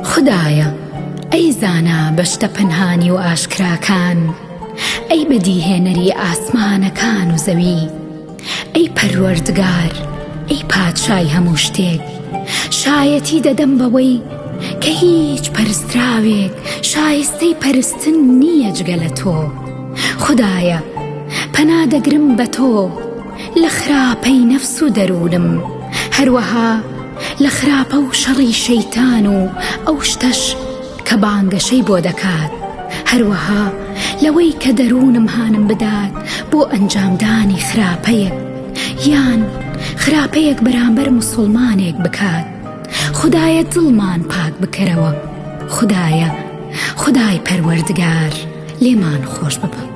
خودایە ئەی زانا بە شتە پەنهانی و ئاشکراکان، ئەی بەدیهێنەری ئاسمانەکان و زەوی، ئەی پەروەردگار، ئەی پادشای هەموو شتێک، شایەتی دەدەم بەوەی کە هیچ پەرستراوێک شایستەی پەرستن نییە جگە لە تۆ. خودایە، پەنا دەگرم بە تۆ لە خراپەی نەفس و دەروونم، هەروەها لە خراپە و شەڕی شەیتان و ئەو شتەش کە بانگەشەی بۆ دەکات، هەروەها لەوەی کە دەروونم هانم بدات بۆ ئەنجامدانی خراپەیەک یان خراپەیەک بەرامبەر موسوڵمانێک بکات. خودایە دڵمان پاک بکەرەوە، خودایە، خودای پەروەردگار لێمان خۆش ببە.